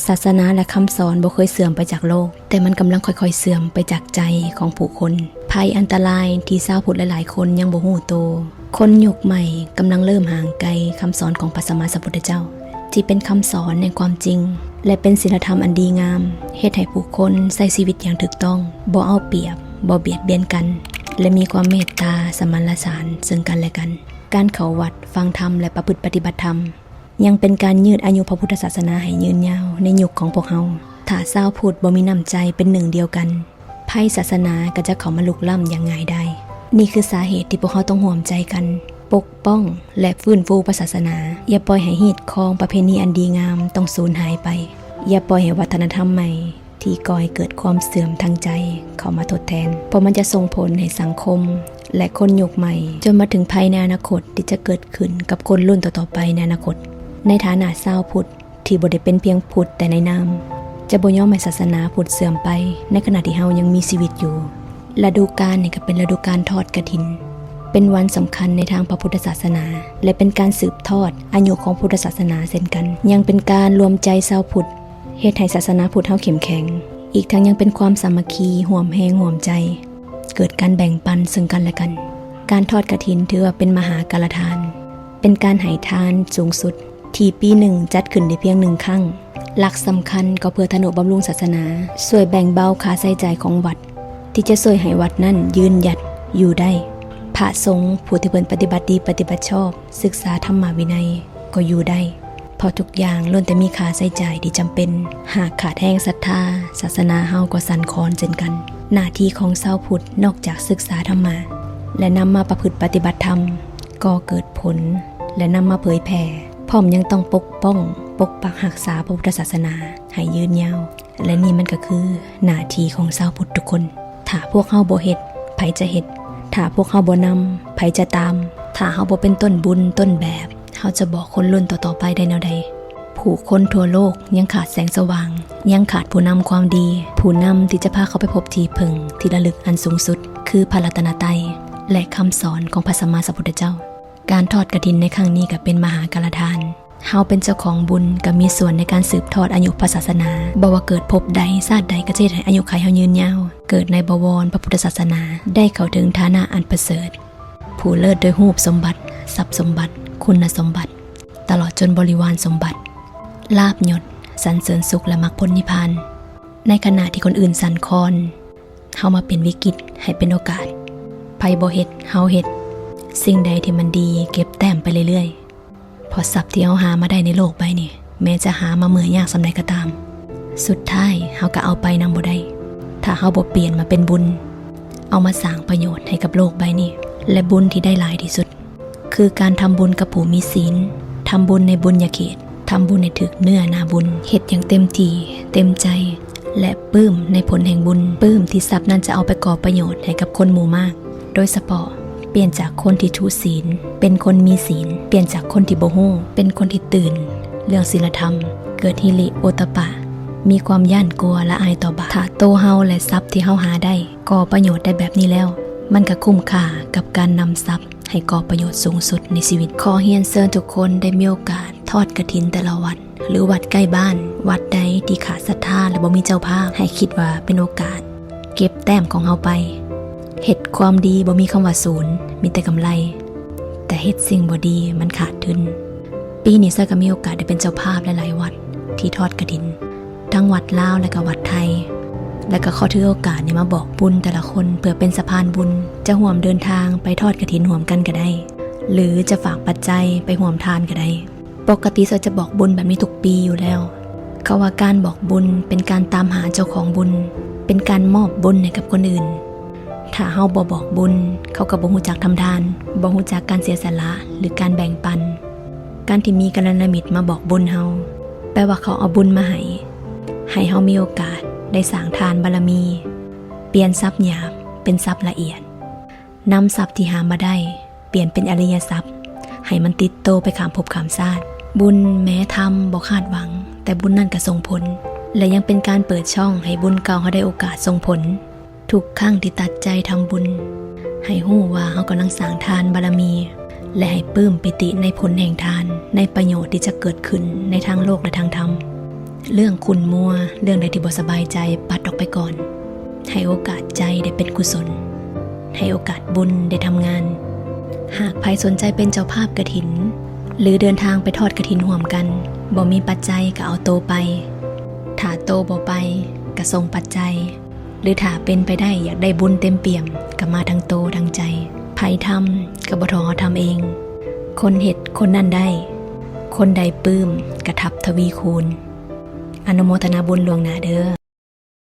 ສາສະໜາ ແລະ ຄຳສອນບໍ່ເຄີຍເສື່ອມໄປຈາກໂລກ, ແຕ່ມັນກຳລັງຄ່ອຍໆເສື່ອມໄປຈາກໃຈຂອງຜູ້ຄົນ. ໄພອັນຕະລາຍທີ່ຊາວພຸດຫຼາຍໆຄົນຍັງບໍ່ຮູ້ໂຕ. ຄົນຍຸກໃໝ່ກຳລັງເລີ່ມຫ່າງໄກຄຳສອນຂອງພະສຳມາສຳພຸດທະເຈົ້າ, ທີ່ເປັນຄຳສອນແຫ່ງຄວາມຈິງ ແລະ ເປັນສິນລະທຳອັນດີງາມ, ເຮັດໃຫ້ຜູ້ຄົນໃຊ້ຊີວິດຢ່າງຖືກຕ້ອງ, ບໍ່ເອົາປຽບ, ບໍ່ບຽດບຽນກັນ ແລະ ມີຄວາມເມດຕາສະມານລະສານເຊິ່ງກັນແລະກັນ. ການເຂົ້າວັດ, ຟັງທຳ ແລະ ປະພຶດປະຕິບັດທຳ ຍັງເປັນການຍືດອາຍຸພະພຸດທະສາສະໜາໃຫ້ຍືນຍາວໃນຍຸກຂອງພວກເຮົາ. ຖ້າຊາວພຸດບໍ່ມີນ້ຳໃຈເປັນໜຶ່ງດຽວກັນ, ໄພສາສະໜາກໍຈະເຂົ້າມາລຸກລ້ຳຢ່າງງ່າຍດາຍ. ນີ້ຄືສາເຫດທີ່ພວກເຮົາຕ້ອງຮ່ວມໃຈກັນປົກປ້ອງ ແລະ ຟື້ນຟູພະສາສະໜາ. ຢ່າປ່ອຍໃຫ້ຮີດຄອງປະເພນີອັນດີງາມຕ້ອງສູນຫາຍໄປ. ຢ່າປ່ອຍໃຫ້ວັດທະນະທຳໃໝ່ ທີ່ກໍ່ໃຫ້ເກີດຄວາມເສື່ອມທາງໃຈເຂົ້າມາທົດແທນ, ເພາະມັນຈະສົ່ງຜົນໃຫ້ສັງຄົມ ແລະ ຄົນຍຸກໃໝ່, ຈົນມາເຖິງໄພໃນອະນາຄົດທີ່ຈະເກີດຂຶ້ນກັບຄົນລຸ້ນຕໍ່ໆໄປໃນອະນາຄົດ. ໃນຖານະຊາວພຸດທີ່ບໍ່ໄດ້ເປັນພຽງພຸດແຕ່ໃນນາມ, ຈະບໍ່ຍອມໃຫ້ສາສະໜາພຸດເສື່ອມໄປໃນຂະນະທີ່ເຮົາຍັງມີຊີວິດຢູ່. ລະດູການນີ້ກໍເປັນລະດູການທອດກະຖິນ, ເປັນວັນສຳຄັນໃນທາງພະພຸດທະສາສະໜາ ແລະ ເປັນການສືບທອດອາຍຸຂອງພຸດທະສາສະໜາເຊັ່ນກັນ. ຍັງເປັນການລວມໃຈຊາວພຸດ ເຮັດໃຫ້ສາສະໜາພຸດເຮົາເຂັ້ມແຂງ, ອີກທັງຍັງເປັນຄວາມສາມັກຄີ, ຮ່ວມແຮງຮ່ວມໃຈ, ເກີດການແບ່ງປັນເຊິ່ງກັນແລະກັນ. ການທອດກະຖິນຖືວ່າເປັນມະຫາກາລະທານ, ເປັນການໃຫ້ທານສູງສຸດ ທີ່ປີໜຶ່ງຈັດຂຶ້ນໄດ້ພຽງໜຶ່ງຄັ້ງ. ຫຼັກສຳຄັນກໍເພື່ອທະນຸບຳລຸງສາສະໜາ, ຊ່ວຍແບ່ງເບົາຄ່າໃຊ້ຈ່າຍຂອງວັດ ທີ່ຈະຊ່ວຍໃຫ້ວັດນັ້ນຢືນຢັດຢູ່ໄດ້. ພະສົງຜູ້ທີ່ເພິ່ນປະຕິບັດດີປະຕິບັດຊອບ, ສຶກສາທຳມະວິໄນ ກໍຢູ່ໄດ້, ເພາະທຸກຢ່າງລ້ວນແຕ່ມີຄ່າໃຊ້ຈ່າຍທີ່ຈຳເປັນ. ຫາກຂາດແຄນສັດທາ, ສາສະໜາເຮົາກໍສັ່ນຄອນເຊັ່ນກັນ. ໜ້າທີ່ຂອງຊາວພຸດນອກຈາກສຶກສາທຳມະ ແລະ ນຳມາປະພຶດປະຕິບັດທຳ, ກໍ່ເກີດຜົນ ແລະ ນຳມາເຜີຍແຜ່, ພ້ອມຍັງຕ້ອງປົກປ້ອງ, ປົກປັກຮັກສາພະພຸດທະສາສະໜາໃຫ້ຍືນຍາວ. ແລະ ນີ້ມັນກໍຄືໜ້າທີ່ຂອງຊາວພຸດທຸກຄົນ. ຖ້າພວກເຮົາບໍ່ເຮັດ, ໃຜຈະເຮັດ? ຖ້າພວກເຮົາບໍ່ນຳ, ໃຜຈະຕາມ? ຖ້າເຮົາບໍ່ເປັນຕົ້ນບຸນ, ຕົ້ນແບບ, ເຮົາຈະບອກຄົນລຸ້ນຕໍ່ໆໄປໄດ້ແນວໃດ? ຜູ້ຄົນທົ່ວໂລກຍັງຂາດແສງສະຫວ່າງ, ຍັງຂາດຜູ້ນຳຄວາມດີ, ຜູ້ນຳທີ່ຈະພາເຂົາໄປພົບທີ່ເພິ່ງທີ່ລະລຶກອັນສູງສຸດ, ຄືພະລັດຕະນະໄຕ ແລະ ຄຳສອນຂອງພະສຳມາສຳພຸດທະເຈົ້າ. ການທອດກະຖິນໃນຄັ້ງນີ້ກໍເປັນມະຫາກາລະທານ. ເຮົາເປັນເຈົ້າຂອງບຸນ, ກໍມີສ່ວນໃນການສືບທອດອາຍຸພະສາສະໜາ. ບໍ່ວ່າເກີດພົບໃດ, ຊາດໃດ, ກໍຈະເຮັດໃຫ້ອາຍຸໄຂເຮົາຍືນຍາວ, ເກີດໃນບະວອນພະພຸດທະສາສະໜາ, ໄດ້ເຂົ້າເຖິງຖານະອັນປະເສີດ, ຜູ້ເລີດດ້ວຍຮູບສົມບັດ, ຊັບສົມບັດ, ຄຸນນະສົມບັດ, ຕະຫຼອດຈົນບໍລິວານສົມບັດ, ລາບຍົດ, ສັນເສີນສຸກ ແລະ ມັກຜົນນິບພານ. ໃນຂະນະທີ່ຄົນອື່ນສັ່ນຄອນ, ເຮົາມາເປັນວິກິດໃຫ້ເປັນໂອກາດ. ໃຜບໍ່ເຮັດ, ເຮົາເຮັດ. ສິ່ງໃດທີ່ມັນດີ, ເກັບແຕ້ມໄປເລື້ອຍໆ. ເພາະຊັບທີ່ເຮົາຫາມາໄດ້ໃນໂລກໃບນີ້, ແມ້ຈະຫາມາເມື່ອຍາກສ່ຳໃດກໍຕາມ, ສຸດທ້າຍເຮົາກໍເອົາໄປນຳບໍ່ໄດ້, ຖ້າເຮົາບໍ່ປ່ຽນມາເປັນບຸນ, ເອົາມາສ້າງປະໂຫຍດໃຫ້ກັບໂລກໃບນີ້. ແລະ ບຸນທີ່ໄດ້ຫຼາຍທີ່ສຸດ ຄືການທຳບຸນກັບຜູ້ມີສິນ, ທຳບຸນໃນບຸນຍະເຂດ, ທຳບຸນໃຫ້ຖືກເນື້ອນາບຸນ, ເຮັດຢ່າງເຕັມທີ່, ເຕັມໃຈ ແລະ ປຶ້ມໃນຜົນແຫ່ງບຸນ, ປຶ້ມທີ່ຊັບນັ້ນຈະເອົາໄປກໍ່ປະໂຫຍດໃຫ້ກັບຄົນໝູ່ມາກ. ໂດຍສະເພາະ ປ່ຽນຈາກຄົນທີ່ທຸສິນ ເປັນຄົນມີສິນ, ປ່ຽນຈາກຄົນທີ່ບໍ່ຮູ້ ເປັນຄົນທີ່ຕື່ນເລື່ອງສິນລະທຳ, ເກີດຫິລິໂອດຕະປະ, ມີຄວາມຢ້ານກົວລະອາຍຕໍ່ບາບ. ຖ້າໂຕເຮົາ ແລະ ຊັບທີ່ເຮົາຫາໄດ້ ກໍ່ປະໂຫຍດໄດ້ແບບນີ້ແລ້ວ, ມັນກໍຄຸ້ມຄ່າກັບການນຳຊັບໃຫ້ກໍ່ປະໂຫຍດສູງສຸດໃນຊີວິດ. ຂໍຮຽນເຊີນທຸກຄົນໄດ້ມີໂອກາດທອດກະຖິນແຕ່ລະວັດ ຫຼື ວັດໃກ້ບ້ານ, ວັດໃດທີ່ຂາດສັດທາ ແລະ ບໍ່ມີເຈົ້າພາບ, ໃຫ້ຄິດວ່າເປັນໂອກາດເກັບແຕ້ມຂອງເຮົາໄປ. ເຮັດຄວາມດີບໍ່ມີຄຳວ່າສູນ, ມີແຕ່ກຳໄລ, ແຕ່ເຮັດສິ່ງບໍ່ດີມັນຂາດທຶນ. ປີນີ້ຊາກໍມີໂອກາດໄດ້ເປັນເຈົ້າພາບຫຼາຍໆວັດທີ່ທອດກະຖິນ, ທັງວັດລາວ ແລະ ກໍວັດໄທ, ແລະ ກໍຂໍຖືໂອກາດນີ້ມາບອກບຸນແຕ່ລະຄົນ ເພື່ອເປັນສະພານບຸນ, ຈະຮ່ວມເດີນທາງໄປທອດກະຖິນຮ່ວມກັນກໍໄດ້ ຫຼື ຈະຝາກປັດໄຈໄປຮ່ວມທານກໍໄດ້. ປົກກະຕິຊາຈະບອກບຸນແບບນີ້ທຸກປີຢູ່ແລ້ວ. ເຂົາວ່າການບອກບຸນເປັນການຕາມຫາເຈົ້າຂອງບຸນ, ເປັນການມອບບຸນໃຫ້ກັບຄົນອື່ນ. ຖ້າເຮົາບໍ່ບອກບຸນ, ເຂົາກໍບໍ່ຮູ້ຈັກທຳທານ, ບໍ່ຮູ້ຈັກການເສຍສະຫຼະ ຫຼື ການແບ່ງປັນ. ການທີ່ມີກັນລະຍານະມິດມາບອກບຸນເຮົາ, ແປວ່າເຂົາເອົາບຸນມາໃຫ້, ໃຫ້ເຮົາມີໂອກາດໄດ້ສ້າງທານບາລະມີ, ປ່ຽນຊັບຫຍາບເປັນຊັບລະອຽດ, ນຳຊັບທີ່ຫາມາໄດ້ ປ່ຽນເປັນອະລິຍະຊັບ ໃຫ້ມັນຕິດໂຕໄປຂ້າມພົບຂ້າມຊາດ. ບຸນແມ້ທຳບໍ່ຄາດຫວັງ, ແຕ່ບຸນນັ້ນກໍສົ່ງຜົນ ແລະ ຍັງເປັນການເປີດຊ່ອງໃຫ້ບຸນເກົ່າເຮົາໄດ້ໂອກາດສົ່ງຜົນ. ທຸກຄັ້ງທີ່ຕັດໃຈທຳບຸນ, ໃຫ້ຮູ້ວ່າເຮົາກຳລັງສ້າງທານບາລະມີ ແລະ ໃຫ້ປຶ້ມປີຕິໃນຜົນແຫ່ງທານ, ໃນປະໂຫຍດທີ່ຈະເກີດຂຶ້ນໃນທາງໂລກ ແລະ ທາງທຳ. ເລື່ອງຂຸ້ນມົວ, ເລື່ອງໃດທີ່ບໍ່ສະບາຍໃຈ, ປັດອອກໄປກ່ອນ. ໃຫ້ໂອກາດໃຈໄດ້ເປັນກຸສົນ, ໃຫ້ໂອກາດບຸນໄດ້ທຳງານ. ຫາກໃຜສົນໃຈເປັນເຈົ້າພາບກະຖິນ ຫຼືເດີນທາງໄປທອດກະຖິນຮ່ວມກັນ, ບໍ່ມີປັດໄຈກໍເອົາໂຕໄປ. ຖ້າໂຕບໍ່ໄປ, ກໍສົ່ງປັດໄຈ. ຫຼືຖ້າເປັນໄປໄດ້ຢາກໄດ້ບຸນເຕັມປ່ຽມ, ກໍມາທັງໂຕທັງໃຈ. ໃຜທຳກໍບໍ່ທໍ່ເຮົາທຳເອງ. ຄົນເຮັດຄົນນັ້ນໄດ້, ຄົນໃດປຶ້ມກໍທັບທະວີຄູນ. ອະນຸໂມທະນາບຸນລ່ວງໜ້າເດີ້.